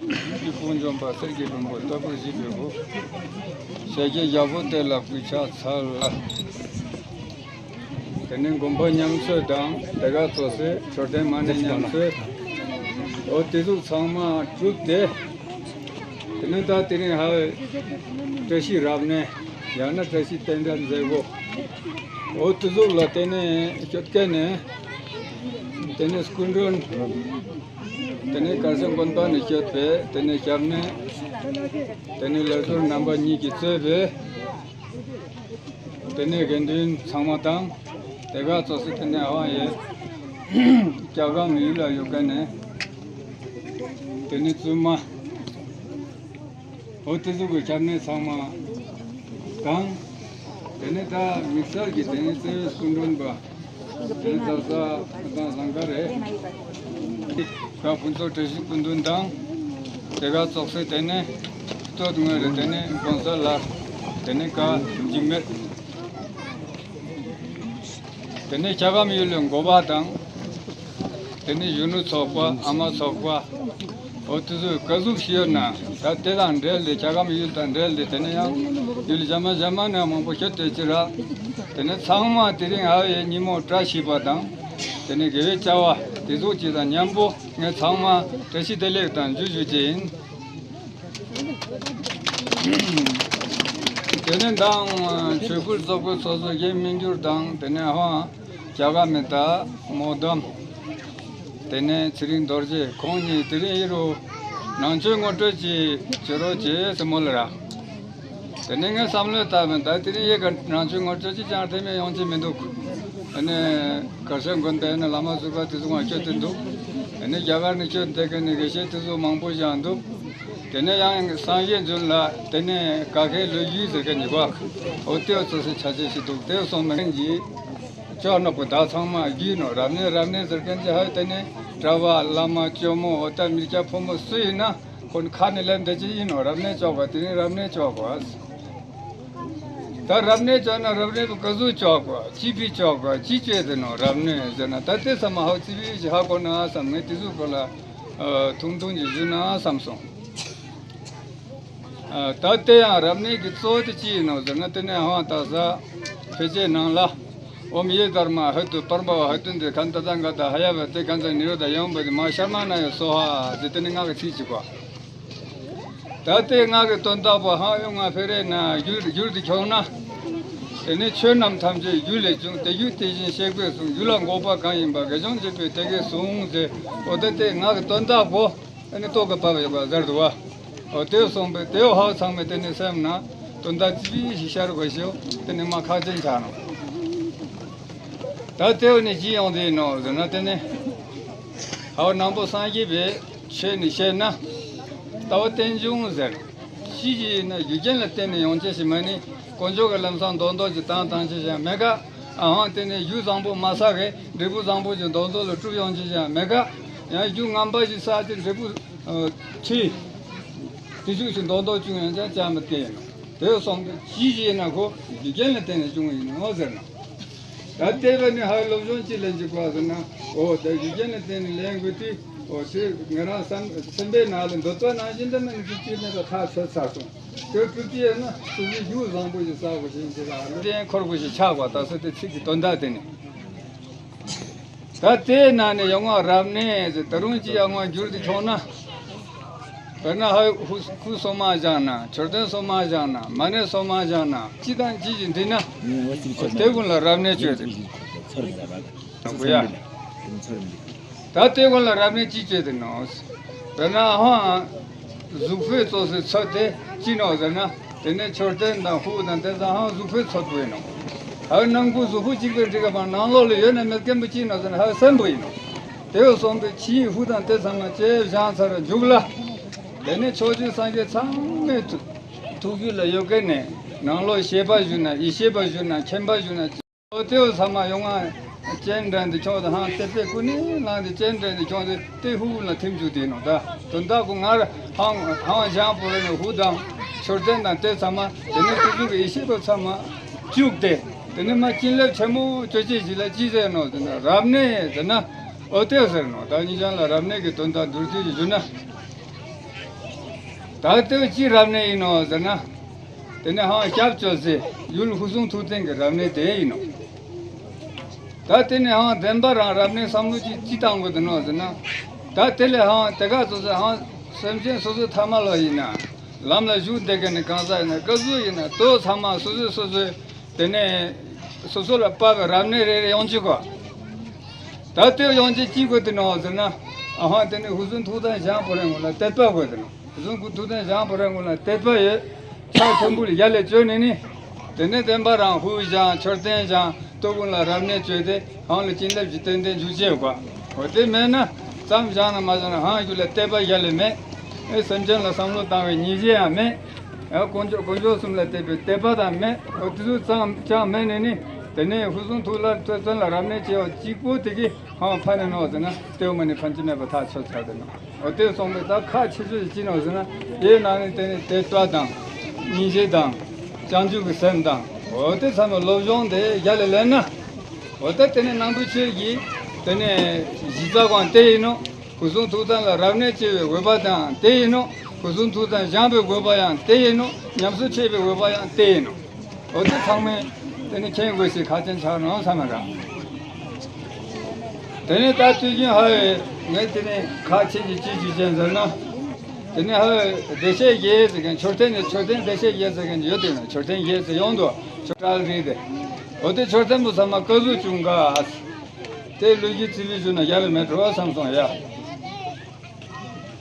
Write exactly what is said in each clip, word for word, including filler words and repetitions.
ཀྱི་དཔུང་འཇོམས་པ་གསེར་གྱི་ལྷུན་པོ་ལྟ་བུར་བཞུགས་པའི་སྐུ། ཞལ་རྒྱན་ཞྭ་ཕོ་དེ་ལ་གུས་ཕྱག་འཚལ་ལོ། དེ་ནས་དགོན་པ་ཉམས་གསོ་དང་དེ་ག་ཚོགས་སའི་མཆོད་རྟེན་མ་ཎི་ཉམས་གསོ། འོ་དེ་ཚོ་ཚང་མ་གྲུབ་སྟེ། དེ་ནས་ད་དེ་རིང་ཧ་བའི་བཀྲ་ཤིས་རབ་གནས། ཡང་ན་བཀྲ་ཤིས་རྟེན་འབྲེལ་མཛད་སྒོ། འོ་དེ་ཚོ་ལ་དེ་ནས་སྐྱོད་མཁན་ནས། དེ་ནས་སྐུ་མགྲོན། དེ་ནས་གར་ས་དགོན་པ་ནས་སྐྱོད་པའི་དེ་ནས་སྐྱབས་གནས། དེ་ནས་ལས་ཟུར་རྣམ་པ་གཉིས་ཀྱིས་གཙོས་པའི་དེ་ནས་དགེ་འདུན་ཚང་མ་དང་། དེ་ག་ཚོགས་སུ་དེ་ནས་ཨ་ཝང་ཡེ་རྒྱ་གར་མི་ཡུལ་ལ་ཡོད་མཁན་ནས། དེ་ནས་བཙུན་མ། འོ་དེ་ཚོ་གི་སྐྱབས་གནས་ཚང་མ་དང་། དེ་ནས་ད་དམིགས་བསལ་གྱི་དེ་ནས་གཙོས་སྐུ་མགྲོན་པ། དེ་ནས་ད་ས་དང་ཟངས་དཀར་རེད། ད་ཕུན་ཚོགས་བཀྲ་ཤིས་སྐུ་མདུན་དང་། དེ་ག་ཚོགས་སའི་དེ་ནས་སྟོད་ངོས་རེད། དེ་ནས་གོང་ས་ལགས། དེ་ནས་བཀའ་འཇིགས་མེད། དེ་ནས་རྒྱ་གར་མི་ཡུལ་ལ་འགོ་པ་དང་། དེ་ནས་གཞོན་ནུ་ཚོགས་པ། ཨ་མ་ཚོགས་པ། འོ་དེ་ཚོས་ག་ཟུག་ཤེས་ཡོད་ན། ད་དེ་དང་འབྲེལ་ཏེ་རྒྱ་གར་མི་ཡུལ་དང་འབྲེལ་ཏེ་དེ་ནས་ཡང་ཡུལ་གཞན་མ་གཞན་མ་ནས་མང་པོ་ཤོད་དེ་ཅི་ར། དེ་ནས་ཚང་མ་དེ་རིང་ཨ་ཝའི་ཉིན་མོ་བཀྲ་ཤིས་པ་དང་། དེ་ནས་དགེ་བའི་བྱ་བ་དེ་ཚོ་ཅི་དང་མཉམ་པོ་ངས་ཚང་མ་བཀྲ་ཤིས་བདེ་ལེགས་དང་འཇུ་ཞུ་རྒྱུ་ཡིན། དེ་ནས་མདང་ཆོས་སྐུལ་ཚོགས་པའི་ཚོགས་གཙོ་རྒན་སྨིན་འགྱུར་དང་། དེ་ནས་ཧང་རྒྱ་གར་མི་དར་མོ་དམ། དེ་ནས་ཚེ་རིང་རྡོ་རྗེ་ཁོང་གཉིས་དེ་རིང་ཨི་རུ་ནང་ཆོས་ངོ་སྤྲོད་ཅིག་བྱེད་རོགས་བྱེད་ཟེར་མོ་ལ་ར། དེ་ནས་ངས་བསམ་བློ་བཏང་བས། ད་དེ་རིང་ཡེ་ག་ནང་ཆོས་ངོ་སྤྲོད་ཅིག་ཅང་དེ་མེད་ཡོང་ཅི་མི་འདུག་དེ་ནས་གར་ས་དགོན་པའི་ནས་བླ་མ་ཟུར་པ་དེ་ཚོ་ང་ཁྱོད་དེ་འདུག་དེ་ནས་རྒྱ་གར་ནས་ཁྱོད་དེ་ག་ནས་དགེ་བཤེས་དེ་ཚོ་མང་པོ་ཞིག་འདུག་དེ་ནས་ཡང་སངས་རྒྱས་རྫུན་ལ་དེ་ནས་ཀ་ཁའི་ལོ་རྒྱུས་ཟེར་མཁན་ཉིད་པ། འོ་དེ་ཚོ་སེ་ཆ་ཆེ་ཞིག་འདུག་དེ་སོང་མ་ཡིན་གྱི། ཅོག་ནག་པོ་ད་ཚང་མ་རྒྱུས་ནོ། རབ་གནས་རབ་གནས་ཟེར་མཁན་གྱི་ཧ་དེ་ནས་གྲྭ་པ་བླ་མ་ཇོ་མོ་འོ་ད་མི་སྐྱ་ཕོ་མོ་སུ་ཡིན་ན་ཁོ་ནི་ཁ་ནས་ལེན་བསྡད་ཀྱི་ཡིན་ནོ། རབ་གནས་ཅོག་པ་དེ་ནི་རབ་གནས་ཅོག་པ། ད་རབ་གནས་ཅོག་ན་རབ་གནས་པོ་ག་ཟུག་ཅོག་པ་ཅི་ཕི་ཅོག་པ་ཅི་བྱས་ཏེ་ནོ་རབ་གནས་ཟེར་ན། ད་དེ་ཚང་མ་ཧ་ཅི་ཕི་ཞིག་ཧ་གོ་ན་བསམ། ངས་དེ་ཚོ་སྐོར་ལ་ཐུང་ཐུང་ཅིག་ཞུ་ན་བསམ་སོང་། ད་དེ་ཡང་རབ་གནས་ཀྱི་གཙོ་བོ་དེ་ཅི་ཡིན་ནོ་ཟེར་ན། དེ་ནས་ཧང་ད་ས་ཕལ་ཆེར་ནང་ལ་ཨོཾ་ཡེ་དྷརྨ་ཧ་ཏུ་པར་བྷ་བ་ཧ་ཏུ་ནྡྷེ་ཁན་ཏ་ཏ་ག་ཏ་ཧ་ཡ་བ་ཏེ་ག་ཛ་ནི་རོ་དྷ་ཡོང་བ་ཏེ་མ་ཤརྨ་ན་ཡ་སྭཱ་ཧཱ་ཟེར། དེ་ནི་སྔགས་ཀྱི་ཚིག་ཅིག་གོ། ད་དེ་སྔགས་ཀྱི་དོན་དག་པོ་ཧང་ཡོང་ང་ཕེ་རེ་ན་རྒྱུད་རྒྱུད་དེ་ཁྱོང་ན། དེ་ནི་ཆོས་རྣམས་ཐམས་ཅད་རྒྱུད་ལས་བྱུང་། དེ་རྒྱུད་དེ་བཞིན་གཤེགས་པས་གསུངས། རྒྱུད་ལ་འགོག་པ་གང་ཡིན་པ། དགེ་སྦྱོང་བྱེད་པས་དེ་སྐད་གསུངས་ཟེར། འོ་ད་དེ་སྔགས་ཀྱི་དོན་དག་པོ། ཨ་ནི་རྟོགས་པའི་བབས་ཡོད་པ་ཟེར་འདུག་བ། འོ་དེ་སོང་པས་དེའོ་ཧ་ཚང་མས་དེ་ནི་སེམས་ན་དོན་དག་ཅི་ཕི་ཞིག་ཤར་དགོས་ཤེའོ། དེ་ནི་མ་ཁག་ཅན་ཆགས་ནོ། ད་དེའོ་ནི་ཅི་ཡོང་དེ་ཡིན་ནོ་ཟེར་ན། དེ་ནི་ཧའོ་ནང་པོ་སངས་རྒྱས་པའི་ཆོས་ནི་བཤད་ན་ལྟ་བ་རྟེན་འབྱུང་ཟེར། ཅི་ཞིག་ཡིན་ན་རྒྱུ་རྐྱེན་ལ་བརྟེན་ནས་ཡོང་ཆེད་ཞིག་མ་ནི། དཀོན་མཆོག་གི་ལམ་སང་མདོག་མདོག་ཅིག་བཏང་བཏང་ཆེད་ཀྱང་མེད་ཀ། ཨ་ཧང་དེ་ནས་རྒྱུ་བཟང་པོ་མ་བསགས་གས་འབྲས་བུ་བཟང་པོ་ཅིག་མདོག་མདོག་ལ་སྒྲུབ་ཡོང་ཆེད་ཀྱང་མེད་ཀ། ཡང་རྒྱུ་ངན་པ་ཞིག་བསགས་ཏེ་འབྲས་བུ་ཁྲི་དེ་ཤུགས་ཤིག་མདོག་མདོག་བྱུང་ཡང་ཅང་ཅང་མི་སྐྱེ་ཡིན་ནོ། དེ་སོང་དུ་ཅི་ཞིག་ཡིན་ན་ཁོ་རྒྱུ་རྐྱེན་ལ་བརྟེན་ནས་བྱུང་བ་ཡིན་ནོ་ཟེར་ནོ། ད་ལྟའི་བར་ནས་ཧའི་སློབ་སྦྱོང་ཅི་ལེན་གྱི་དགོས་ཟེར་ན། འོ་ད་རྒྱུ་རྐྱེན་ལ་བརྟེན་ནས་ལེན་དགོས་དུས། འོ་དེ་ང་རང་བསམ་སེམས་པའི་ནང་ལ་འདོད་པ་ནང་བཞིན་དུ་མིན་ཅི་ཅི་མེད་པ་ཐག་ཆོད་ཚར་སོང་། དེ་གྲུབ་ཀྱི་ཡོད་ན་སོ་སོའི་རྒྱུ་བཟང་པོ་ཞིག་བསགས་དགོས་ཤིང་ཅི་ལ་ལུས་རྟེན་འཁོར་དགོས་ཤིག་ཆགས་པ། ད་སོ་དེ་ཚིག་གི་དོན་དག་དེ་ནི། ད་དེའི་ནང་ནས་ཡོང་བ་རབ་གནས་ཟེར། ད་རུང་ཅི་ཡང་བ་འགྱུར་དུ་ཁྱོང་ན། དཔེར་ན་ཧ་ཧུ་ཁུ་སོ་མ་བཞག་ན། མཆོད་རྟེན་སོ་མ་བཞག་ན། མ་ཎི་སོ་མ་བཞག་ན། ཅི་དང་ཅི་ཞིག་འདྲི་ན། དེ་ཀུན་ལ་རབ་གནས་བཅོས་ཏེ། དང་པོ་ཡ། ད་དེ་ཀུན་ལ་རབ་གནས་ཅི་བཅོས་ཏེ་ནོ། དཔེར་ན་ཧང་གཟུགས་པོའི་ཚོགས་སུ་ཚོད་དེ་ཅི་ནོ་ཟེར་ན། དེ་ནས་མཆོད་རྟེན་དང་ཧུ་དང་དེ་ཚང་ཧང་གཟུགས་པོའི་ཚོད་པོ་ཡིན་ནོ། ཧ་ནང་ཁུལ་གཟུགས་པོ་གཅིག་པའི་འགྲིག་ག་བ་ནང་ལོགས་ལ་ཡོད་ན་མེད་མཁན་པོ་ཅི་ནོ་ཟེར་ན་ཧ་སེམས་པོ་ཡིན་ནོ། དེ་བས་སོང་པའི་ཕྱིའི་ཧུ་དང་དེ་ཚང་མ་ཅེ་བཞག་ཚར་མཇུག་ལ། དེ་ནས་ཕྱོགས་བཅུའི་སངས་རྒྱས་ཚང་མའི་ཐུགས་ཐུགས་རྒྱུད་ལ་ཡོད་མཁན་ནས་ནང་ལོགས་ཤེས་པ་ཞུ་ན་ཡེ་ཤེས་པ་ཞུ་ན་མཁྱེན་པ་ཞུ་ན། ཨོ་དེའོ་ཚང་མ་ཡོང་ང་སྤྱན་འདྲེན་དུ་ཁྱོད་དང་ཧང་ཏེ་པེ་ཀུ་ནི་ལང་དེ་སྤྱན་འདྲེན་དུ་ཁྱོད་དེ་ཏེ་ཧུ་ལ་ཐིམ་བཅུག་དེ་ནོ། ད་དོན་དག་གུ་ང་ར་ཧང་ཧང་ཞང་པོ་རེ་ནས་ཧུ་དང་མཆོད་རྟེན་དང་དེ་ཚང་མ་དེ་ནས་ཏུ་ཏུ་གི་ཡེ་ཤེས་པ་ཚང་མ་བཅུག་སྟེ། དེ་ནས་མ་ཀིན་ལེབ་ཆེན་མོ་ཅོ་ཅེ་ཞིག་ལ་ཅི་ཟེར་ནོ་ཟེར་ན་རབ་གནས་ཟེར་ན་ཨོ་དེ་ཟེར་ནོ། ད་ཉིན་ཞང་ལ་རབ་གནས་ཀྱི་དོན་དག་བསྡུར་ཚུལ་ཞིག་ཞུ་ན། ད་ལྟོས་ཅི་རབ་གནས་ཡིན་ནོ་ཟེར་ན། དེ་ནས་ཧང་སྐྱབས་བཅོལ་སའི་ཡུལ་ཧུར་བཟུང་ཐུགས་རྟེན་གྱི་རབ་གནས་དེ་ཡིན་ནོ། ད་དེ་ནས་ཧང་བདེན་པ་རང་རབ་གནས་བསམ་བློ་ཅི་ཅི་བཏང་དགོས་འདུག་ནོ་ཟེར་ན། ད་དེ་ལས་ཧང་དེ་ག་སོ་སོའི་ཧང་སེམས་ཅན་སོ་སོའི་ཐ་མལ་པ་ཡིན་ན། ལམ་ལ་ཞུགས་བསྡད་མཁན་ནི་གང་ཟག་ཡིན་ན་སྐབས་སུ་ཡིན་ན་དོ་ཚང་མ་སོ་སོས་སོ་སོའི་དེ་ནས་སོ་སོ་ལ་དཔག་པའི་རབ་གནས་རེ་རེ་ཡོང་གི་གོ། ད་ལྟོས་ཡོང་གི་ཅི་དགོས་འདུག་ནོ་ཟེར་ན། ཨ་ཧང་དེ་ནས་ཧུར་བཟུང་ཐུགས་རྟེན་བཞེངས་པོ་རེ་སྔོན་ལ་དད་པ་དགོས་འདུག་ནོ། ཧུར་བཟུང་ཐུགས་རྟེན་བཞེངས་པོ་རེ་སྔོན་ལ་དད་པ་ཡོད། ཕྱག་མཐོན་པོ་ལ་ཡར་ལས་བཅོལ་ནས་ནི། དེ་ནས་བདེན་པ་རང་ཧུར་བཞེངས་མཆོད་རྟེན་བཞེངས་ལྟོ་ཀུན་ལ་རབ་གནས་བཅོལ་ཏེ་ཧང་ལ་བྱིན་རླབས་ཀྱི་རྟེན་འབྲེལ་འཇུག་བྱེད་དགོས། འོ་དེ་མེད་ན་ཙམ་བཞེངས་ན་མ་བཞེངས་ན་ཧང་རྒྱུད་ལ་དད་པ་ཡར་ལས་མེད། ཨེ་སེམས་ཅན་ལ་བསམ་བློ་བཏང་བའི་ཉེས་བྱས་ཡང་མེད། ཨེ་དཀོན་མཆོག་དཀོན་མཆོག་གསུམ་ལ་དད་པའི་དད་པ་དང་མེད། འོ་དེ་ཚོ་ཙམ་ཅང་མེད་ནས་ནི། དེ་ནས་ཧུར་བཟུང་ཐུགས་ལ་ཐོས་བཙན་ལ་རབ་གནས་བྱས་པ་གཅིག་པོ་དེ་གིས་ཧང་ཕན་ནི་ནོ་ཟེར་ན་དེའུ་མ་ནི་ཕན་གྱི་མེད་པ་ཐག་ཆོད་ཆགས་དེ་ནོ། འོ་དེ་སོང་པས་ད་ཁག་ཆེ་ཤོས་ཅི་ནོ་ཟེར་ན། དེའི་ནང་ནས་དེ་ནས་དད་པ་དང་། སྙིང་རྗེ་དང་། བྱང་ཆུབ་ཀྱི་སེམས་དང་། འོ་དེ་ཚང་མའི་སློབ་སྦྱོང་དེ་ཡར་ལས་ལེན་ན། འོ་ད་དེ་ནས་ནང་པའི་ཆོས་ཀྱི་དེ་ནས་གཞི་རྩ་གང་དེ་ཡིན་ནོ། ཧུར་བཟུང་ཐུགས་རྟེན་ལ་རབ་གནས་བྱེད་པའི་འོས་པ་དང་དེ་ཡིན་ནོ། ཧུར་བཟུང་ཐུགས་རྟེན་བཞེངས་པའི་འོས་པ་ཡང་དེ་ཡིན་ནོ། ཉམས་གསོ་བྱེད་པའི་འོས་པ་ཡང་དེ་ཡིན་ནོ། འོ་དེ་ཚང་མས་དེ་ནས་མཁྱེན་དགོས་ཞེས་ཁག་ཅན་ཆགས་ནོ་བསམ་མ་ར། དེ་ནས་ད་དུས་རྒྱུན་ཧ་བའི་ངས་དེ་ནས་ཁག་ཆེ་ཞིག་ཅི་ཞུ་ཅན་ཟེར་ན། དེ་ནས་ཧ་བའི་བདེ་གཤེགས་བརྒྱད་ཟེར་མཁན་མཆོད་རྟེན་ནས་མཆོད་རྟེན་བདེ་གཤེགས་བརྒྱད་ཟེར་མཁན་ཡོད་དེ་ན་མཆོད་རྟེན་བརྒྱད་ཟེར་ཡོང་དུ་མཆོད་གྲལ་རེད་དེ། འོ་དེ་མཆོད་རྟེན་པོ་ཚང་མ་ག་ཟུག་བྱུང་ག། དེ་ལོ་རྒྱུས་རྩིས་པའི་གཞུག་ན་ཡག་པའི་མེད་འགྲོ་བསམ་སོང་ཡ།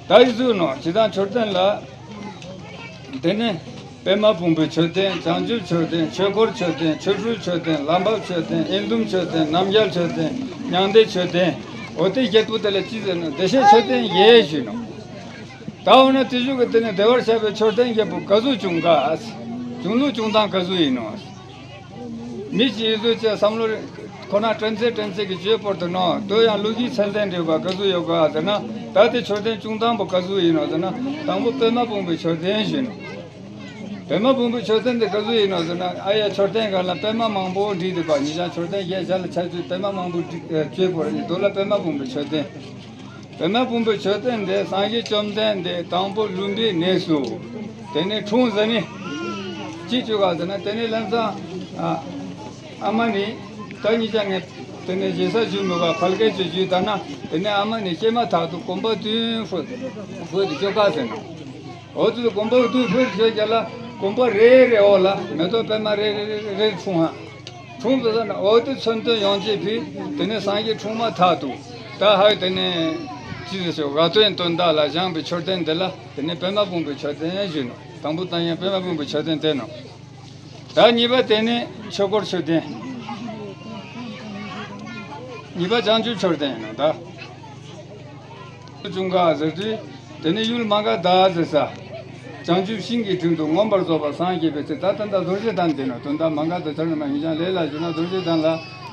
ད་ཡི་ཟུག་ནོ་ཇི་ལྟར་མཆོད་རྟེན་ལ། དེ་ནས་པདྨ་དཔུང་པའི་མཆོད་རྟེན། བྱང་ཆུབ་མཆོད་རྟེན། ཆོས་འཁོར་མཆོད་རྟེན། ཆོ་འཕྲུལ་མཆོད་རྟེན། ལྷ་བབས་མཆོད་རྟེན། དབྱེན་བསྡུམ་མཆོད་རྟེན། རྣམ་རྒྱལ་མཆོད་རྟེན། མྱང་འདས་མཆོད་རྟེན། འོ་དེ་བརྒྱད་པོ་དེ་ལ་ཅི་ཟེར་ན་བདེ་གཤེགས་མཆོད་རྟེན་བརྒྱད་ཞུས་ནོ། ད་འོ་ན་དེ་ཞུ་གི་དེ་ནས་བདེ་བར་གཤེགས་པའི་མཆོད་རྟེན་བརྒྱད་པོ་ག་ཟུག་བྱུང་ག། བྱུང་ལུགས་བྱུང་སྟངས་ག་ཟུག་ཡིན་ནོ། མི་གཅིག་ཡིན་ཚུལ་བཅས་བསམ་བློ་ཁོ་ན་དྲན་ཚད་དྲན་ཚད་ཀྱི་བརྗོད་པོར་དུ་ནོ། དོ་ཡང་ལུགས་ཀྱི་ཚད་ལྡན་འདྲེས་པ་ག་ཚོད་ཡོད་ག་ཟེར་ན། ད་དེ་མཆོད་རྟེན་བྱུང་སྟངས་པོ་ག་ཚོད་ཡིན་ནོ་ཟེར་ན། དང་པོ་པདྨ་དཔུང་པའི་མཆོད་རྟེན་ཞུས་ནོ། པདྨ་དཔུང་པའི་མཆོད་རྟེན་དེ་ག་ཚོད་ཡིན་ནོ་ཟེར་ན། ཨ་ཡ་མཆོད་རྟེན་སྒང་ལ་པདྨ་མང་པོ་བྲིས་འདུག་ག། ཉེ་ཆར་མཆོད་རྟེན་བརྒྱད་ཞལ་ལ་ཆ་ཚུལ་པདྨ་མང་པོ་བྲིས་བརྗོད་པོར་ནི་དོ་ལ་པདྨ་དཔུང་པའི་མཆོད་རྟེན། པདྨ་དཔུང་པའི་མཆོད་རྟེན་དེ་སངས་རྒྱས་བཅོམ་ལྡན་འདས་དང་པོ་ལུམ་བིའི་གནས་སུ། དེ་ནས་འཁྲུངས་ཟེར་ནི། ཅི་བྱུང་ག་ཟེར་ན་དེ་ནས་ལམ་སང་། ཨ་མ་ནི། ད་ཉིད་ཀྱང་ངས་དེ་ནས་ཞེ་ས་ཞུ་མི་བ་ཕལ་སྐད་ཅིག་ཞུས་ད་ན། དེ་ནས་ཨ་མ་ནི་སྐྱེས་མ་ཐག་ཏུ་གོམ་པ་བདུན་ཕུད་ཕུད་དུ་ཅོ་ག་ཟེར་ནོ། འོ་དུ་གོམ་པ་བདུན་ཕུད་ཅོ་རྒྱ་ལ་གོམ་པ་རེ་རེ་འོག་ལ་མེ་ཏོག་པད་མ་རེ་རེ་རེ་རེ་འཁྲུངས་ཧ། འཁྲུངས་པ་ས་ན་འོ་དེ་མཚོན་དོན་ཡོངས་རྫོགས་ཕུལ། དེ་ནས་སངས་རྒྱས་འཁྲུངས་མ་ཐག་ཏུ། ད་ཧའི་དེ་ནས་ཅི་ཟེར་ཞོག་དགའ་སྟོན་དོན་དག་ལ་བཞེངས་པའི་མཆོད་རྟེན་འདི་ལ་དེ་ནས་པདྨ་དཔུང་པའི་མཆོད་རྟེན་ཞུས་ནོ། དང་པོ་ད་ཡང་པདྨ་དཔུང་པའི་མཆོད་རྟེན་དེ་ནོ། ད་གཉིས་པ་དེ་ནས་ཆོས་འཁོར་མཆོད་རྟེན། གཉིས་པ་བྱང་ཆུབ་མཆོད་རྟེན་ཡིན་ནོ་ད། བྱུང་ག་ཟེར་དུས། དེ་ནས་ཡུལ་མ་ག་དྷ་ཟེར་ས། བྱང་ཆུབ་ཤིང་གི་དྲུང་དུ་མངོན་པར་རྫོགས་པར་སངས་རྒྱས་པའི་ཚེ། ད་ད་ལྟ་རྡོ་རྗེ་གདན་དེ་ནོ། དོན་དག་མ་ག་དྷ་ཚར་ནས་མ་ཡིན་ཀྱང་ལས་ལ་བཞུགས་ན་རྡོ་རྗེ་གདན་ལ།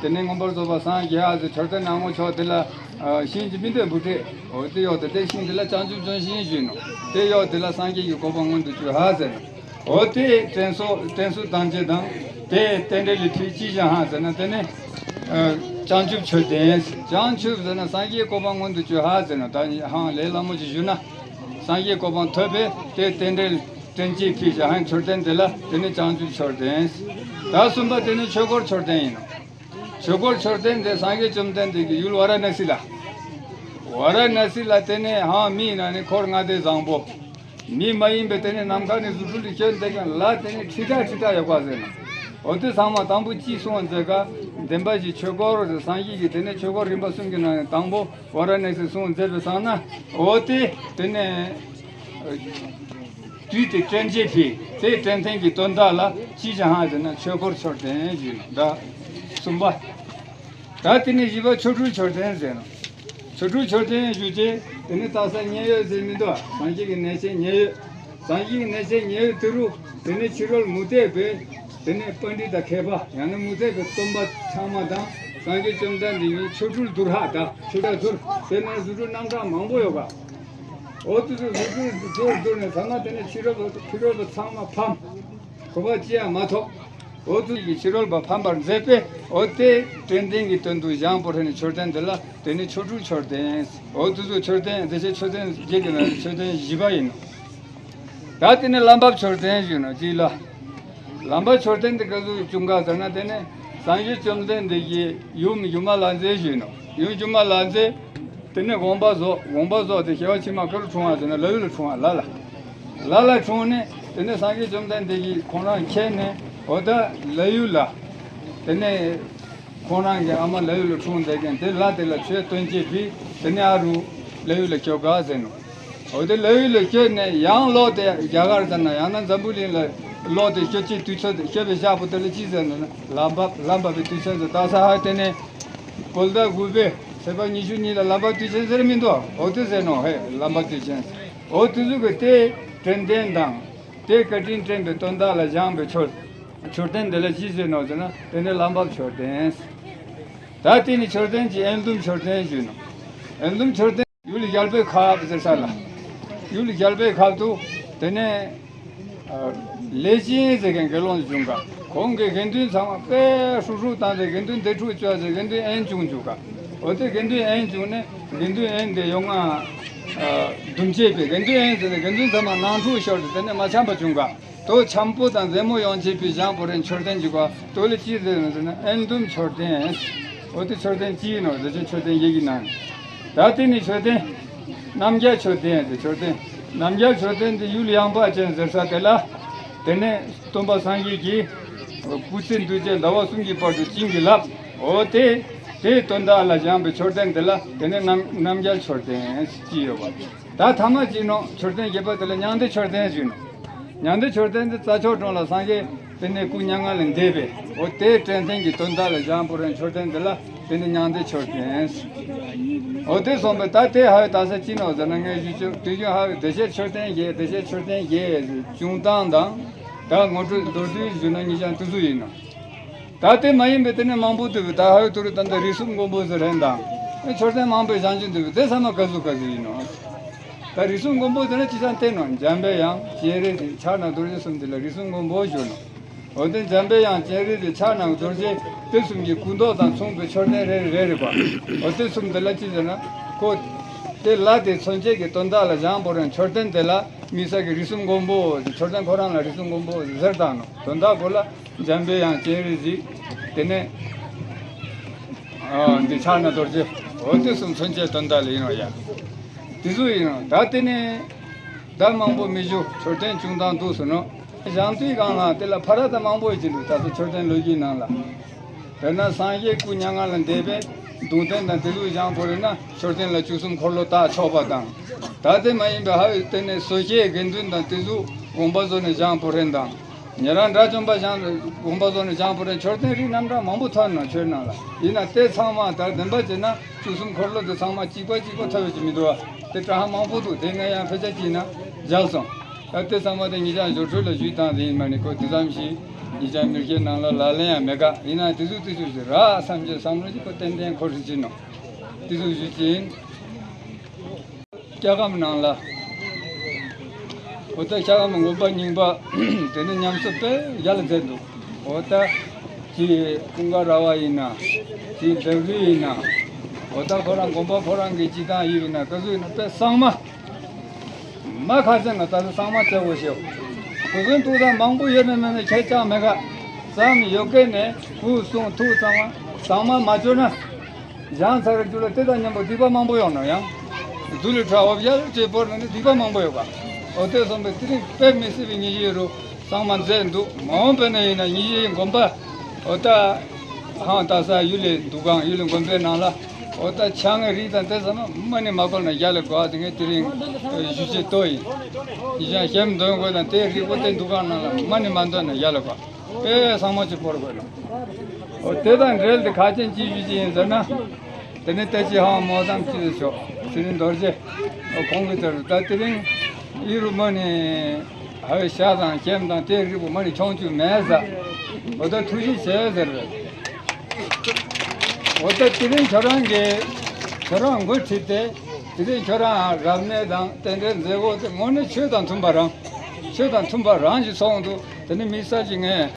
དེ་ནས་མངོན་པར་རྫོགས་པར་སངས་རྒྱས་ཧ་ཟེར། མཆོད་རྟེན་ནང་ངོ་ཕྱོགས་དེ་ལ། ཤིང་གི་མི་འདོད་འབུ་ཕྲུག་འོ་དེ་ཡོད་དེ། དེ་ཤིང་དེ་ལ་བྱང་ཆུབ་ལྗོན་ཤིང་ཞུས་ནོ། དེ་ཡོད་དེ་ལ་སངས་རྒྱས་ཀྱི་གོ་འཕང་མངོན་དུ་གྱུར་ཧ་ཟེར་ནོ། འོ་དེ་དྲན་གསོ་དྲན་གསོ་དང་བཅས་དང་། དེ་རྟེན་འབྲེལ་ལས་ཕུལ་ཅི་བཞག་ཧ་ཟེར་ན་དེ་ནི། བྱང་ཆུབ་མཆོད་རྟེན། བྱང་ཆུབ་ཟེར་ན་སངས་རྒྱས་གོ་འཕང་མངོན་དུ་གྱུར་ཧ་ཟེར་ན། ད་ཧང་ལས་སླ་མོ་ཅིག་ཞུ་ན། སངས་རྒྱས་གོ་འཕང་ཐོབ་པས་དེ་རྟེན་འབྲེལ་དྲན་ཅི་ཕུལ་བཞག་ཧ་མཆོད་རྟེན་དེ་ལ་དེ་ནི་བྱང་ཆུབ་མཆོད་རྟེན། ད་གསུམ་པ་དེ་ནི་ཆོས་འཁོར་མཆོད་རྟེན་ཡིན་ནོ། ཆོས་འཁོར་མཆོད་རྟེན་དེ་སངས་རྒྱས་བཅོམ་ལྡན་འདས་ཀྱི་ཡུལ་ཝཱ་ར་ཎ་སི་ལ། ཝཱ་ར་ཎ་སི་ལ་དེ་ནས་ཧང་མི་ཡིན་ན་ནི་འཁོར་ལྔ་སྡེ་བཟང་པོ། མི་མ་ཡིན་པའི་དེ་ནས་ནམ་མཁའ་ནས་རྫུ་འཕྲུལ་ལས་བྱོན་བསྡད་མཁན་ལ་དེ་ནས་ཁྲི་ཕྲག་ཁྲི་ཕྲག་ཡོད་པ་ཟེར་ན། འོ་དེ་ཚང་མ་དང་པོ་ཅི་གསུང་བ་མཛད་ག། བདེན་པ་བཞི་ཆོས་འཁོར་ཟེར། སངས་རྒྱས་ཀྱི་དེ་ནས་ཆོས་འཁོར་རིམ་པ་གསུམ་གྱི་ནང་ནས་དང་པོ་ཝཱ་ར་ཎ་སི་གསུང་མཛད་པའི་སང་ན། འོ་དེ་དེ་ནས། དུས་དེ་དྲན་བྱེད་ཕི་དེ་དྲན་རྟེན་གྱི་དོན་དག་ལ་ཅི་བྱ་ཧང་ཟེར་ན་ཆོས་འཁོར་མཆོད་རྟེན་ཞུས་ནོ། ད་གསུམ་པ། ད་དེ་ནས་བཞི་པ་ཆོ་འཕྲུལ་མཆོད་རྟེན་ཟེར་ནོ། ཆོ་འཕྲུལ་མཆོད་རྟེན་ཞུ་ཅེས་དེ་ནི་རྟགས་གསལ་མཉན་ཡོད་ཟེར་མི་འདུག་སངས་རྒྱས་ཀྱི་གནས་ཆེན་མཉན་ཡོད། སངས་རྒྱས་ཀྱི་གནས་ཆེན་མཉན་ཡོད་དེ་རུ་དེ་ནི་ཕྱི་རོལ་མུ་སྟེགས་པའི་དེ་ནི་པཎྜི་ཏ་མཁས་པ་ཡང་ན་མུ་སྟེགས་པའི་སྟོན་པ་ཚང་མ་དང་སངས་རྒྱས་བཅོམ་ལྡན་འདས་ཀྱི་ཆོ་འཕྲུལ་བསྡུར་ཧ་དང་ཆོ་འཕྲུལ་བསྡུར་དེ་ནི་རྫུ་འཕྲུལ་རྣམ་གྲངས་མང་པོ་ཡོད་པ། འོ་དུ་དུ་རུ་ཏུ་ཏུ་ཏུ་ནས་ཚང་མ་དེ་ནས་ཕྱི་རོལ་པ་ཕྱི་རོལ་པ་ཚང་མ་ཕམ། གོ་བ་ཅི་ཡང་མ་ཐོབ། འོ་དུ་གི་ཕྱི་རོལ་པ་ཕམ་པར་མཛད་པས། འོ་དེ་དྲན་རྟེན་གྱི་དོན་དུ་བཞེངས་པོ་ཧྲ་ནས་མཆོད་རྟེན་འདི་ལ་དེ་ནས་ཆོ་འཕྲུལ་མཆོད་རྟེན། འོ་དུ་དུ་མཆོད་རྟེན་དེ་ཆེ་མཆོད་རྟེན་བརྒྱད་ཀྱི་ནང་ནས་མཆོད་རྟེན་བཞི་པ་ཡིན་ནོ། ད་དེ་ནས་ལམ་བབས་མཆོད་རྟེན་ཞུས་ནོ་ཅི་ལ། ལམ་བབས་མཆོད་རྟེན་དེ་ག་ཚོད་བྱུང་ག་ཟེར་ན། དེ་ནས་སངས་རྒྱས་བཅོམ་ལྡན་འདས་ཀྱི་ཡུམ་སྒྱུ་མ་ལྷ་མཛེས་ཞུས་ནོ། ཡུམ་སྒྱུ་མ་ལྷ་མཛེས། དེ་ནས་དགོངས་པ་རྫོགས། དགོངས་པ་རྫོགས་ཏེ་སྐྱེ་བ་ཕྱི་མ་ག་རུ་འཁྲུངས་པ་ཟེར་ན། ལྷ་ཡུལ་ལ་འཁྲུངས་པ། ལྷ་ལ། ལྷ་ལ་འཁྲུངས་ནས་དེ་ནས་སངས་རྒྱས་བཅོམ་ལྡན་འདས་ཀྱིས་ཁོང་རང་མཁྱེན་ནས། འོ་ད་ལྷ་ཡུལ་ལ། དེ་ནས་ཁོང་རང་གི་ཨ་མ་ལྷ་ཡུལ་ལ་འཁྲུངས་བསྡད་མཁན་དེ་ལྷ་དེ་ལ་ཆོས་སྟོན་བྱེད་པའི་དེ་ནས་ཨ་རུ་ལྷ་ཡུལ་ལ་བསྐྱོད་ག་ཟེར་ནོ། འོ་དེ་ལྷ་ཡུལ་ལ་བསྐྱོད་ནས་ཡང་ལོག་སྟེ་རྒྱ་གར་ཙམ་ན་ཡང་ན་འཛམ་བུ་གླིང་ལ་ལོག་སྟེ་སྐྱོད་ཀྱི་དུས་ཚོད་དེ། སྐྱོད་པའི་ཞག་པོ་དེ་ལ་ཅི་ཟེར་ནོ་ན། ལམ་བབས། ལམ་བབས་པའི་དུས་ཆེན་ཟེར། ད་ས་ཧ་དེ་ནས་བོད་ཟླ་དགུ་པའི་ཚེས་པ་ཉི་ཤུ་གཉིས་ལ་ལམ་བབས་དུས་ཆེན་ཟེར་མི་འདུག་འོ་དེ་ཟེར་ནོ་ཧེ། ལམ་བབས་དུས་ཆེན། འོ་དེ་ཚོ་གི་དེ་དྲན་རྟེན་དང་། དེ་བཀའ་དྲིན་དྲན་པའི་དོན་དག་ལ་བཞེངས་པའི་མཆོད། མཆོད་རྟེན་དེ་ལ་ཅི་ཟེར་ནོ་ཟེར་ན། དེ་ནི་ལམ་བབས་མཆོད་རྟེན། ད་དེ་ནི་མཆོད་རྟེན་གྱི་ཨེ་འདུམ་མཆོད་རྟེན་ཞུས་ནོ། ཨེ་འདུམ་མཆོད་རྟེན། ཡུལ་རྒྱལ་པོའི་ཁབ་ཟེར་ས་ལ། ཡུལ་རྒྱལ་པོའི་ཁབ་ཏུ་དེ་ནས་ཨ་ལས་ཅན་ཟེར་མཁན་དགེ་སློང་བྱུང་ག་ཁོང་གི་དགེ་འདུན་ཚང་མ་དཔེ་ཧྲུག་ཧྲུག་བཏང་སྟེ། དགེ་འདུན་སྡེ་དྲུག་བཅོས་ཏེ་དགེ་འདུན་ཨན་བྱུང་བཅུག་ག་འོ་དེ་དགེ་འདུན་ཨན་བྱུང་ནས་དགེ་འདུན་ཨན་དེ་ཡོང་ང་ཨ་འདུམ་བྱེད་པའི། དགེ་འདུན་ཨན་ཟེར་ནས་དགེ་འདུན་ཚང་མ་ནང་འཁྲུག་ཤོར་ཏེ་དེ་ནས་མ་འཆམ་པ་བྱུང་ག་དོ་འཆམ་པོ་དང་མཛེས་མོ་ཡོང་བྱེད་པའི་ཞང་པོ་རེ་མཆོད་རྟེན་གྱི་བར་དོ་ལ་ཅི་ཟེར་ནོ་ཟེར་ན། ཨེ་འདུམ་མཆོད་རྟེན། འོ་དེ་མཆོད་རྟེན་གཅིག་ནོ། དེ་ཚོ་མཆོད་རྟེན་བཞི་གི་ནང་ནས། ད་དེ་ནི་མཆོད་རྟེན། རྣམ་རྒྱལ་མཆོད་རྟེན་ཟེར། མཆོད་རྟེན། རྣམ་རྒྱལ་མཆོད་རྟེན་དེ་ཡུལ་ཡངས་པ་ཅན་ཟེར་ས་དེ་ལ། དེ་ནས་སྟོན་པ་སངས་རྒྱས་ཀྱིས་སྐུ་ཚེ་འདུས་བྱས་ཟླ་བ་གསུམ་གྱི་བར་དུ་བྱིན་གྱིས་བརླབས། འོ་དེ། དེའི་དོན་དག་ལ་བཞེངས་པའི་མཆོད་རྟེན་དེ་ལ་དེ་ནས་རྣམ་རྣམ་རྒྱལ་མཆོད་རྟེན་ཅིག་ཡོད་པ། ད་ཐ་མ་གཅིག་ནོ། མཆོད་རྟེན་བརྒྱད་པ་དེ་ལ་མྱང་འདས་མཆོད་རྟེན་ཞུས་ནོ། མྱང་འདས་མཆོད་རྟེན་དེ་རྩྭ་མཆོག་གྲོང་ལ་སངས་རྒྱས་དེ་ནས་སྐུ་མྱ་ངན་ལས་འདས་པས། འོ་དེའི་དྲན་རྟེན་གྱི་དོན་དག་ལ་བཞེངས་པོ་རེ་མཆོད་རྟེན་དེ་ལ་དེ་ནི་མྱང་འདས་མཆོད་རྟེན། འོ་དེ་སོང་པས་ད་དེ་ཧ་ཡོད་ད་ས་ཅི་ནོ་ཟེར་ན། ངས་ཞུ་ཆོག་དུས་རྒྱུན་ཧ་ཡོད་བདེ་གཤེགས་མཆོད་རྟེན་བརྒྱད། བདེ་གཤེགས་མཆོད་རྟེན་བརྒྱད་བྱུང་སྟངས་དང་། ད་ངོ་སྤྲོད་མདོར་བསྡུས་ཞུས་ན་ཉིན་ཞག་དུས་ཚོད་ཡིན་ནོ། ད་དེ་མ་ཡིན་པའི་དེ་ནས་མང་པོ་འདུག་པས། ད་ཧ་ཡོད་དུ་རུ་ད་ལྟ་རིགས་གསུམ་མགོན་པོ་ཟེར་རན་དང་། མཆོད་རྟེན་མང་པོའི་བཞེངས་བཞིན་འདུག་པས། དེ་ཚང་མ་ག་ཟུག་ག་ཟུག་ཡིན་ནོ། ད་རིགས་གསུམ་མགོན་པོ་ཟེར་ན་ཅི་ཙམ་བསྟན་ནོ། འཇམ་པའི་དབྱངས། སྤྱན་རས་གཟིགས། ཕྱག་ན་རྡོ་རྗེ་གསུམ་དེ་ལ་རིགས་གསུམ་མགོན་པོ་ཞུ་ནོ། འོ་དེ་འཇམ་པའི་དབྱངས། སྤྱན་རས་གཟིགས། ཕྱག་ན་རྡོ་རྗེ། དེ་གསུམ་གྱི་སྐུ་མདོག་དང་མཚུངས་པའི་མཆོད་རྟེན་རེ་རེ་རེ་རེ་བ། འོ་དེ་གསུམ་དེ་ལ་ཅི་ཟེར་ན། ཁོ་དེ་ལ་དེ་མཚོན་བྱེད་ཀྱི་དོན་དག་ལ་བཞེངས་པོ་རེ་མཆོད་རྟེན་དེ་ལ་དམིགས་བསལ་གྱི་རིགས་གསུམ་མགོན་པོ། མཆོད་རྟེན་ཁོ་རང་ལ་རིགས་གསུམ་མགོན་པོ་ཟེར་བཏང་ནོ། དོན་དག་གོ་ལ། འཇམ་པའི་དབྱངས། སྤྱན་རས་གཟིགས། དེ་ནས་ཨ་འདི་ཕྱག་ན་རྡོ་རྗེ། འོ་དེ་གསུམ་མཚོན་བྱེད་དོན་དག་ལ་ཡིན་ནོ་ཡ། དེ་ཚོ་ཡིན་ནོ། ད་དེ་ནས་ད་མང་པོ་མི་ཞུ། མཆོད་རྟེན་བྱུང་སྟངས་འདུག་ཟེར་ནོ། བཞེངས་དུས་སྒང་ལ་དེ་ལ་ཕ་ར་ད་མང་པོ་ཡོད་ཀྱི་འདུག་ད་ཚོ་མཆོད་རྟེན་ལོ་རྒྱུས་ནང་ལ། དཔེར་ན་སངས་རྒྱས་སྐུ་མྱ་ངན་ལས་འདས་པའི་གདུང་རྟེན་དང་དེ་ཚོ་བཞེངས་པོ་རེ་ན་མཆོད་རྟེན་ལ་བཅུ་གསུམ་འཁོར་ལོ་བཏགས་ཆོག་པ་དང་། ད་དེ་མ་ཡིན་པའི་ཧ་ཡོད་དེ་ནས་བཟོ་བྱེད་དགེ་འདུན་དང་དེ་ཚོ་དགོངས་པ་རྫོགས་ནས་བཞེངས་པོ་རེ་དང་། ཉེ་རང་དགྲ་བཅོམ་པ་བཞེངས་དགོངས་པ་རྫོགས་ནས་བཞེངས་པོ་རེ་མཆོད་རྟེན་རིགས་རྣམ་གྲངས་མང་པོ་ཐོན་ནོ། ཆོས་ནང་ལ་ཡིན་ན་དེ་ཚང་མ་ད་བདེན་པ་བྱས་ན་བཅུ་གསུམ་འཁོར་ལོ་དེ་ཚང་མ་གཅིག་པ་གཅིག་པ་ཐོབ་ཡོད་ཀྱི་མི་འདུག་བ། དེ་གྲངས་ཧ་མང་པོ་འདུག་དེ་ངས་ཡང་དཔེ་ཆ་གཅིག་ན་བཞག་སོང་། ད་དེ་ཚང་མ་དེ་ཉིན་ཞག་ཞོར་འཕྲོས་ལ་ཞུས་བཏང་དེ་ཡིན་མ་ནི། ཁོ་དེ་ཙམ་ཞིག་ཉིན་ཞག་མི་རྒྱལ་ནང་ལ་ལག་ལེན་ཡང་མེད་ག་ཡིན་ན་དེ་ཚོ་དེ་ཚོ་ཞིག་རག་བསམ་གྱི་བསམ་བློ་ཅིག་ཁོ་ཏན་ཏན་འཁོར་སྲིད་ཀྱི་ནོ། དེ་ཚོ་ཞུ་ཅིན། སྐྱ་སྒམ་ནང་ལ། འོ་ད་སྐྱ་སྒམ་དགོན་པ་རྙིང་པ་དེ་ནི་ཉམས་གསོ་དཔེ་ཡག་ལ་མཛད་འདུག་འོ་ད་ཅི་ཀུན་དགའ་ར་བ་ཡིན་ན། ཅི་ལྡེབས་རིས་ཡིན་ན། འོ་ད་ཁོ་རང་དགོན་པ་ཁོ་རང་གི་སྤྱི་བཏང་ཡིན་ན་ག་ཚོད་ཡིན་ན་དཔེ་གཙང་མ། མ་ཁ་ཚན་ན་ད་ཚོད་གཙང་མ་བྱེད་དགོས་ཤེས། གོ་སོན་ཏུ་ད་མང་པོ་ཡོད་ན་མེད་ན་ཁྱད་ཅང་མེད་ག་ཙམ་ཡོད་སྐད་ནས་སྐུ་གསུང་ཐུགས་གཙང་མ་གཙང་མ་མ་བྱོས་ན། བཞེངས་ཚར་རྒྱུ་ལ་དེ་དང་མཉམ་པོ་སྡིག་པ་མང་པོ་ཡོང་ནོ་ཡང་། དུ་ལི་ཁྲ་འོབ་ཡ་ལ་ཅེ་བོར་ན་ནི་སྡིག་པ་མང་པོ་ཡོད་པ། འོ་དེ་སོང་པས་དེ་རིང་དཔེ་མི་སྲིད་པའི་ཉི་ཤུའི་རུ་གཙང་མ་མཛད་འདུག་མ་འོངས་པ་ན་ཡིན་ན་ཉི་ཤུའི་དགོན་པ། འོ་ད་ཧང་ད་ས་ཡུལ་ལས་འདུ་ཁང་ཡུལ་ལས་དགོན་པའི་ནང་ལ། འོ་ད་ཆང་གི་རིགས་དང་དེ་ཚང་མ་མ་ནི་མ་བཀོལ་ན་ཡ་ལ་གོ་ཨ་དེ་ངས་དེ་རིང་ཞུ་ཆེད་ཏོ་ཡིན། ཡིན་ཀྱང་གཞན་འདོན་དགོས་དང་དེ་རིགས་པོ་དེ་འདུ་ཁང་ནང་ལ་མ་ནི་མ་འདོན་ན་ཡ་ལ་གོ། དཔེ་གཙང་མ་ཅིག་བོར་དགོས་ལ། འོ་དེ་དང་འབྲེལ་ཏེ་ཁ་ཆེན་ཅི་ཞུ་ཅི་ཡིན་ཟེར་ན། དེ་ནི་ཏེ་ཅི་ཧང་མོ་དམ་ཅི་ཟེར་ཆོག་ཚེ་རིང་རྡོ་རྗེ། འོ་ཁོང་གི་དེར་ད་དེ་རིང་ཨི་རུ་མ་ནི། ཧ་བའི་ཤ་དང་སྐྱེམས་དང་དེ་རིགས་པོ་མ་ནི་ཆོང་ཆུ་མེད་ཟ། འོ་ད་ཐུགས་རྗེ་ཆེ་ཟེར། འོ་ད་དེ་རིང་ཁྱོད་རང་གི་ཁྱོད་རང་མགོ་ཁྲིད་དེ། དེ་རིང་ཁྱོད་རང་རབ་གནས་དང་རྟེན་འབྲེལ་མཛད་སྒོ་དེ་དངོས་གནས་ཆོས་དང་མཐུན་པ་རང་། ཆོས་དང་མཐུན་པ་རང་ཞིག་སོང་འདུག་དེ་ནི་དམིགས་བསལ་གྱི་ངས།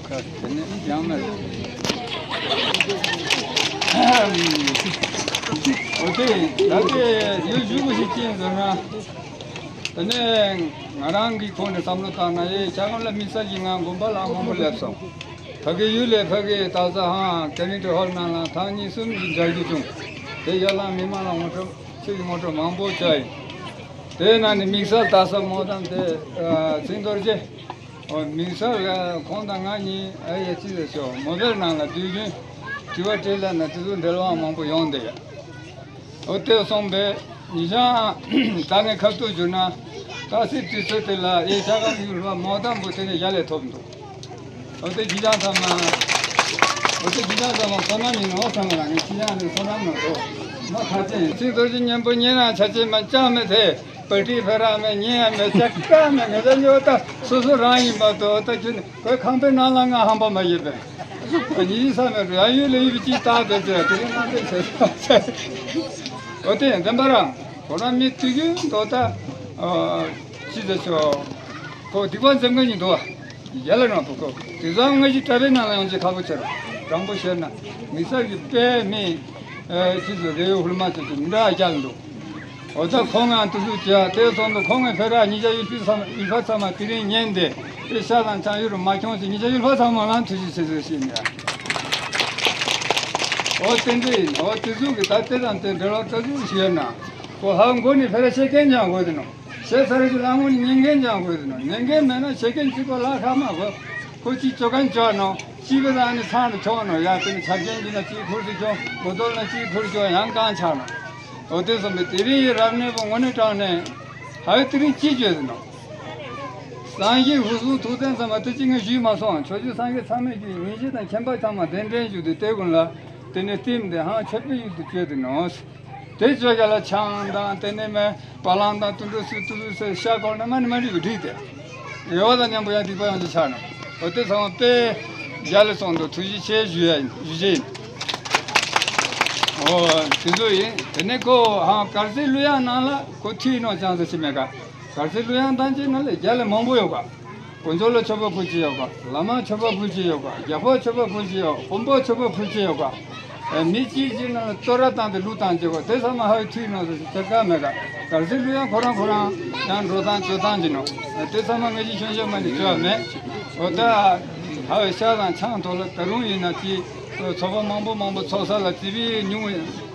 ཁ་དེ་ནི་ཡང་མེད། འོ་དེ་ད་དེ་ཡུལ་བཞུགས་པ་ཞིག་ཅི་ཡིན་ཟེར་ན། དེ་ནས་ང་རང་གི་ཁོང་ནས་བསམ་བློ་བཏང་ན་ཡེ་ཆ་གང་ལ་དམིགས་བསལ་གྱི་ང་དགོན་པ་ལ་མང་པོ་སླེབས་སོང་། ཕ་གི་ཡུལ་ལས་ཕ་གི་ད་ས་ཧང་ཀེ་ནི་ཏི་ཧོལ་ནང་ལ་ཐང་གཉིས་གསུམ་གྱི་མཇལ་རྒྱུ་བྱུང་། དེ་ཡར་ལངས་མི་མང་ལ་ངོ་སྤྲོད་ཆེ་གི་ངོ་སྤྲོད་མང་པོ་བྱ་ཡིན། དེ་ནང་ནས་དམིགས་བསལ་ད་ས་མོ་དང་དེ་ཚིག་རྡོ་རྗེ། ཨོ་དམིགས་བསལ་ཁོང་དང་ང་གཉིས་ཨ་ཡེ་ཅི་ཟེར་ཤོག་མོ་བེལ་ནང་ལ་དུས་རྒྱུན་དྲི་བ་དྲིས་ལན་ན་དེ་ཚོ་འབྲེལ་བ་མང་པོ་ཡོང་བསྡད་ཡ། ཨོ་དེ་སོང་པས་ཉི་ཤང་ད་ངས་ཁ་ཐུག་བརྗོད་ན་ད་སྲིད་དུས་ཚོད་དེ་ལ་ཨེ་ཆ་ག་ཡུལ་བ་མོ་དམ་པོ་དེ་ནས་ཡ་ལས་ཐོབ་འདུག་ཨོ་དེ་ཁྱི་སྤྱང་ཚང་མ། ཨོ་དེ་ཁྱི་སྤྱང་ཚང་མ་བསོད་ནམས་ཡིན་ནོ་བསམ་པ་ལ་ངས་ཁྱི་སྤྱང་ནི་བསོད་ནམས་ནོ་དོ། མ་ཁ་ཅན་ཚིག་རྡོ་རྗེ་སྙན་པོ་ཉན་རང་ཆ་ཅན་མ་ཅང་མེད་དེ། པ་ཏི་ཕེ་ར་མེད་ཉན་ཡ་མེད་ཅག་ཀ་མེད་ངེད་ཅག་ཉོ་ད་སོ་སོ་རང་ཡིན་པ་དོ། ད་ཁྱོད་ནི་བོད་ཁང་པའི་ནང་ལ་ང་ཧམ་པ་མ་ཡིན་པས། ཉི་ཤི་ས་མེད་རུ་ཡ་ཡུལ་ལ་ཡུལ་གྱི་ད་དེ་ཚོ་དེ་རིང་ནང་དེ་ཚོ་ཨོ་དེ་འདེམས་པ་རང་ཁོ་རང་མི་དུས་རྒྱུན་དོ་ད་ཅི་ཟེར་ཆོག་ཁོ་སྡིག་པ་འཛེམ་མཁན་ཡིན་འདུག་བ། ཡ་ལ་རང་པོ་ཁོ་དེ་ཚང་ང་ཞིག་གྲྭ་པའི་ནང་ལ་ཡོང་ཅེས་ཁག་པོ་ཆེ་རུ་དྲང་པོ་བཤད་ན་མི་ས་ཀྱི་དཔེ་མི་ཅི་ཟེར་རེ་ཧུལ་མ་ཆེ་ཆེ་མི་འདྲ་རྒྱག་འདུག་ཨོ་ད་ཁོང་ང་དུ་སུ་བྱས་དེ་སོང་དུ་ཁོང་ངའི་ཕེ་ར་ཉི་ཤ་ཡུལ་ཕི་ཚང་ཡུལ་ཕ་ཚང་མ་དེ་རིང་ཉན་ཏེ་དེ་ཤ་དང་ཆང་ཡུལ་རུ་མ་ཁྱོང་ཞིག་ཉི་ཤ་ཡུལ་ཕ་ཚང་མ་ལང་ཐུ་ཞིག་ཆེ་ཆེ་ཞིག་ནས། ཨོ་དེ་འདྲ་ཡིན། ཨོ་དེ་ཚོ་གི་ད་དེ་དང་དེ་འབྲེལ་བ་ལྟ་ཚུལ་ཞིག་ཡོད་ན་ཁོ་ཧ་མགོ་ནས་ཕེ་ར་ཤེས་མཁན་ཀྱང་དགོས་དེ་ནོ། ཤེས་ཚར་གྱི་ལ་དངོས་ནས་ཉན་མཁན་ཀྱང་དགོས་དེ་ནོ། ཉན་མཁན་མེད་ན་ཤེས་མཁན་གཅིག་པོ་ལ་ཁ་མ་དགོས། ཁོ་གཅིག་ཅོ་མཁན་ཅོ་ནོ། གཅིག་པོ་དང་ནི་ཚང་དུ་ཁྱོང་ནོ། ཡ་དེ་ནི་ཆ་རྐྱེན་གྱི་ན་གཅིག་ཁུར་དུ་ཁྱོང་། མགོ་ཐོག་ན་གཅིག་ཁུར་ཁྱོང་ཡང་གང་ཆགས་ནོ། འོ་དེ་སོང་པས་དེ་རིང་ཡི་རབ་གནས་པོ་དངོས་གནས་དྲང་གནས་ཧ་ཡོད་དེ་རིང་ཅི་བརྗོད་དེ་ནོ། སངས་རྒྱས་ཧུར་བཟུང་ཐུགས་བརྟན་ཚང་མ་དེ་གཅིག་ངས་ཞུས་མ་སོང་། ཆོས་རྗེ་སངས་རྒྱས་ཚང་མས་ཀྱི་ཉིན་བྱེད་དང་ཁྱིམ་པ་ཚང་མ་གདན་འདྲེན་ཞུ་དུས་དེ་ཀུན་ལ་དེ་ནི་བསྟིམ་དེ་ཧང་ཆོས་པའི་ཡུལ་དུ་བསྐྱོད་དེ་ནོ། དེ་བཅོས་རྒྱ་ལ་ཆང་དང་དེ་ནས་མེ་བ་ལང་དང་དུད་འགྲོ་སུ་དུ་སུ་ཟེར་ཤ་གོང་ནས་མ་ནི་མ་འགྲིག་གི་བསྒྲིགས་ཏེ། ཡོ་བ་དང་མཉམ་པོ་ཡང་སྡིག་པ་ཡོང་ཅི་ཆགས་ནོ། འོ་དེ་ཚང་མ་དཔེ་རྒྱ་ལ་སོང་དུ་ཐུགས་རྗེ་ཆེ་ཞུ་ཡ་ཡིན་ཞུ་རྒྱུ་ཡིན། འོ་དེ་ཚོ་ཡིན། དེ་ནས་ཁོ་ཧང་དཀར་རྩེ་གླུ་དབྱངས་ནང་ལ་ཁོ་ཐུག་ནོ་ཅང་ཟེར་ཅི་མེད་ཀ། དཀར་རྩེ་གླུ་དབྱངས་དང་བཅས་ན་ལས་རྒྱ་ལས་མང་པོ་ཡོད་ཀ། དཀོན་མཆོག་ལ་མཆོད་པ་ཕུལ་གྱི་ཡོད་པ། བླ་མ་མཆོད་པ་ཕུལ་གྱི་ཡོད་པ། རྒྱལ་པོ་མཆོད་པ་ཕུལ་གྱི་ཡོད། དཔོན་པོ་མཆོད་པ་ཕུལ་གྱི་ཡོད་པ། ཨེ་མི་གཅིག་གཅིག་ནང་ལ་བསྟོད་ར་བཏང་སྟེ་གླུ་བཏང་གྱི་ཡོད་པ། དེ་ཚང་མ་ཧ་ཡི་ཐུག་ནོ་ཟེར་ཟེར་ཀ་མེད་ཀ། གར་ཟི་གླུ་ཡང་ཁོ་རང་ཁོ་རང་ཡང་འགྲོ་སྟངས་སྤྱོད་སྟངས་ཀྱི་ནོ། དེ་ཚང་མ་ངེད་ཀྱི་ཤོན་ཤོན་མ་ནི་སྤྱོད་མེད། འོ་ད་ཧ་ཡི་ཤ་དང་ཆང་ཐོག་ལ་ད་རུང་ཡིན་ན་ཅི་ཚོགས་པ་མང་པོ་མང་པོ་ཚོགས་ས་ལ་ཙི་བི་ཉུང་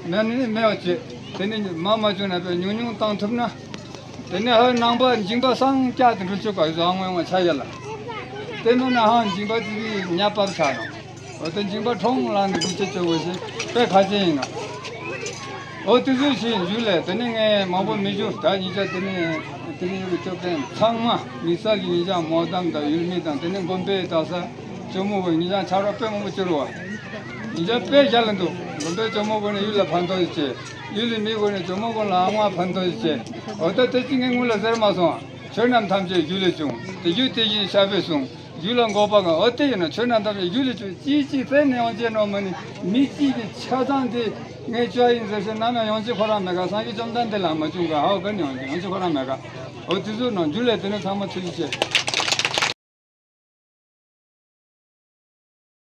མེད་ནི་མེད་པ་བྱེད། དེ་ནི་མ་མ་བྱུང་ན་པའི་ཉུང་ཉུང་བཏང་ཐུབ་ན། དེ་ནས་ཧ་ནང་པ་འཇིགས་པ་སངས་རྒྱས་དེ་འགྲུལ་ཆོག་ག་བཟང་ངོ་ཡོང་བ་ཆ་ཡ་ལ། དེ་མིན་ན་ཧང་འཇིགས་པ་དེ་གི་ཉ་པར་ཆགས་ནོ། འོ་དེ་འཇིགས་པ་ཁྲོང་ལངས་ནས་འགྲུལ་ཆོག་ཆོག་གོ་ཞེས་དཔེ་ཁ་ཆེ་ཡིན་ནོ། འོ་དེ་ཚོ་ཞིག་ཞུ་ལས་དེ་ནས་ངས་མང་པོ་མི་ཞུ། ད་ཉིན་ཆ་དེ་ནས་དེ་ནས་ཡོད་པའི་སྐྱོབ་མཁན་ཚང་མ་མི་ས་གི་ཉིན་ཆ་མོ་དམ་དང་ཡུལ་མི་དང་དེ་ནས་དགོན་པའི་དག་ས་ཇོ་མོ་བོ་ཉིན་ཆ་ཆ་རོགས་དཔེ་མང་པོ་བཅུ་རུ་བ། ཉིན་ཆ་དཔེ་རྒྱ་ལ་འདུག་དགོན་པའི་ཇོ་མོ་བོ་ནས་ཡུལ་ལ་ཕན་ཐོགས་ཡོད་ཅེས། ཡུལ་ལས་མི་དགོས་ནས་ཇོ་མོ་དགོན་ལ་ཨ་མ་ཕན་ཐོགས་ཡོད་ཅེས། འོ་ད་དེ་ཅི་ངས་སྔོན་ལ་ཟེར་མ་སོང་། ཆོས་རྣམས་ཐམས་ཅད་རྒྱུ་ལས་བྱུང་། དེ་རྒྱུ་དེ་བཞིན་གཤེགས་པས་གསུངས། རྒྱུ་ལ་འགོག་པ་གང་། འོ་དེ་ཡིན་ན་ཆོས་རྣམས་ཐམས་ཅད་རྒྱུ་ལས་བྱུང་། ཅིའི་ཅིའི་ཚེ་ནས་ཡོང་ཅེས་ནོ་མ་ནི་མི་གཅིག་གི་ཆ་ཚང་དེ་ངས་བཅོ་ཡིན་ཟེར་ཞེས་ནམ་ཡང་ཡོང་ཅེས་ཁོ་རང་མེད་ག། སངས་རྒྱས་བཅོམ་ལྡན་འདས་ལ་མ་བྱུང་ག། ཧའོ་ག་ནས་ཡོང་ཅེས་ཡོང་ཅེས་ཁོ་རང་མེད་ག། འོ་དེ་ཚོ་ནང་རྒྱུ་ལས་དེ་ནས་ཚང་མ་ཚུལ་བྱེད།